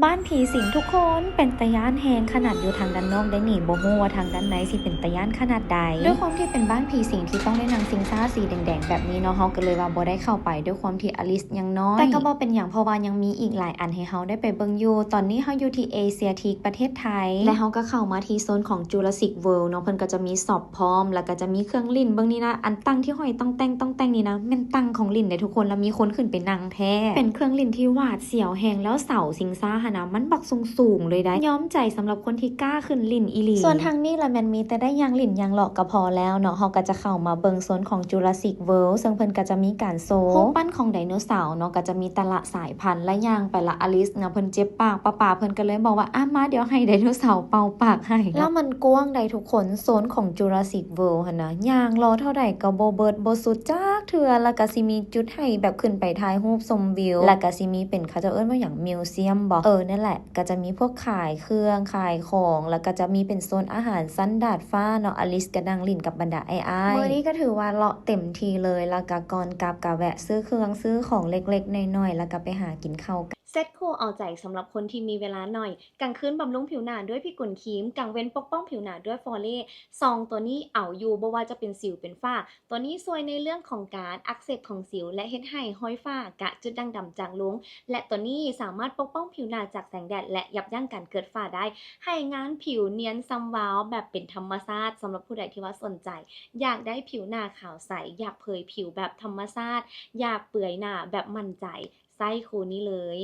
ບ້ານຜີສິງທຸກຄົນ ເປັນຕາຢ້ານແຮງຂະໜາດຢູ່ທາງດ້ານນອກໄດ້ນີ້ ບໍ່ຮູ້ວ່າທາງດ້ານໃນຊິເປັນຕາຢ້ານຂະໜາດໃດ. ດ້ວຍຄວາມທີ່ເປັນບ້ານຜີສິງທີ່ຕ້ອງໄດ້ນັ່ງຊິງຊ້າສີແດງໆແບບນີ້ເນາະ ເຮົາກໍເລີຍວ່າບໍ່ໄດ້ເຂົ້າໄປ ດ້ວຍຄວາມທີ່ອາລິສຍັງນ້ອຍ. ແຕ່ກໍບໍ່ເປັນຫຍັງ ເພາະວ່າຍັງມີອີກຫຼາຍອັນໃຫ້ເຮົາໄດ້ໄປເບິ່ງຢູ່. ຕອນນີ້ເຮົາຢູ່ທີ່ເອເຊຍທິກ ປະເທດໄທ ແລະເຮົາກໍເຂົ້າມາທີ່ໂຊນຂອງຈູລາຊິກເວີລເນາະ ເພິ່ນກໍຈະມີຊັອບພ້ອມ ແລ້ວກໍຈະມີເຄື່ອງຫຼິ້ນ. ເບິ່ງນີ້ນະ ອັນຕັ່ງທີ່ຫ້ອຍຕ່ອງແຕ່ງໆນີ້ນະ ແມ່ນຕັ່ງຂອງຫຼິ້ນເດ້ທຸກຄົນ ແລ້ວມີຄົນຂຶ້ນໄປນັ່ງ ແທ້. ເປັນເຄື່ອງຫຼິ້ນທີ່ຫວາດສຽວແຮງ ແລ້ວເສົາຊິງຊ້າຫັ້ນນະ ມັນບັກສູງໆເລີຍໄດ໋ ຍອມໃຈສຳລັບຄົນທີ່ກ້າຂຶ້ນຫຼິ້ນອີ່ຫຼີ. ສ່ວນທາງນີ້ລະແມ່ນມີແຕ່ໄດ້ຍ່າງຫຼິ້ນຍ່າງເລາະກໍພໍແລ້ວເນາະ. ເຮົາກໍຈະເຂົ້າມາເບິ່ງໂຊນຂອງ Jurassic World ເຊິ່ງເພິ່ນກໍຈະມີການໂຊຮູບປັ້ນຂອງໄດໂນເສົາເນາະ ກໍຈະມີແຕ່ລະສາຍພັນ. ແລະຍ່າງໄປລະ ອາລິສນະ ເພິ່ນເຈັບປາກ ປ້າໆເພິ່ນກໍເລີຍບອກວ່າ ອາ ມາ ດຽວໃຫ້ໄດໂນເສົາເປົ່າປາກໃຫ້. ແລ້ວມັນກວ້າງໄດ໋ທຸກຄົນ ໂຊນຂອງ Jurassic World ຫັ້ນນະ ຍ່າງເລາະເທົ່າໃດກໍບໍ່ເບິດບໍ່ສຸດຈັກ ເທື່ອ ແລ້ວກະຊິມີຈຸດໃຫ້ແບບຂຶ້ນໄປຖ່າຍຮູບຊົມວິວ ແລ້ວກະຊິມີເປັນ ເຂົາເຈົ້າເອີ້ນວ່າຫຍັງ museum ບໍ? ເອີ ນັ້ນແຫຼະ ກະຈະມີພວກຂາຍເຄື່ອງຂາຍຂອງ ແລ້ວກະຈະມີເປັນໂຊນອາຫານຊັ້ນດາດຟ້າເນາະ. ອາລິສກະນັ່ງຫຼິ້ນກັບບັນດາອ້າຍໆ. ມື້ນີ້ກະຖືວ່າເລາະເຕັມທີ່ເລີຍ ແລ້ວກະກ່ອນກັບກະແວະຊື້ເຄື່ອງຊື້ຂອງເລັກໆນ້ອຍໆ ແລ້ວກະໄປຫາກິນເຂົ້າກັນ. ເຊັດຄູ່ເອົາໃຈສຳລັບຄົນທີ່ມີເວລາໜ້ອຍ. ກາງຄືນບຳລຸງຜິວໜາດ້ວຍພິກຸນຄຣີມ, ກາງເວັນປົກປ້ອງຜິວໜາດ້ວຍຟໍເລ. ສອງຕົວນີ້ເອົາຢູ່ ບໍ່ວ່າຈະເປັນສິວເປັນຝ້າ. ຕົວນີ້ຊ່ວຍໃນເລື່ອງຂອງການອັກເສບຂອງສິວ ແລະ ເຮັດໃຫ້ຮອຍຝ້າ ກະ ຈຸດດ່າງດຳ ຈາງລົງ ແລະ ຕົວນີ້ສາມາດປົກປ້ອງຜິວໜາຈາກແສງແດດ ແລະ ຢັບຢັ້ງການເກີດຝ້າໄດ້ ໃຫ້ງານຜິວນຽນຊຳວາວແບບເປັນທຳມະຊາດ. ສຳລັບຜູ້ໃດທີ່ວ່າສົນໃຈຢາກໄດ້ຜິວໜາຂາວໃສ ຢາກເຜີຍຜິວແບບທຳມະຊາດ ຢາກເປືອຍໜາແບບໝັ້ນໃຈ ໃຊ້ຄູ່ນີ້ເລີຍ.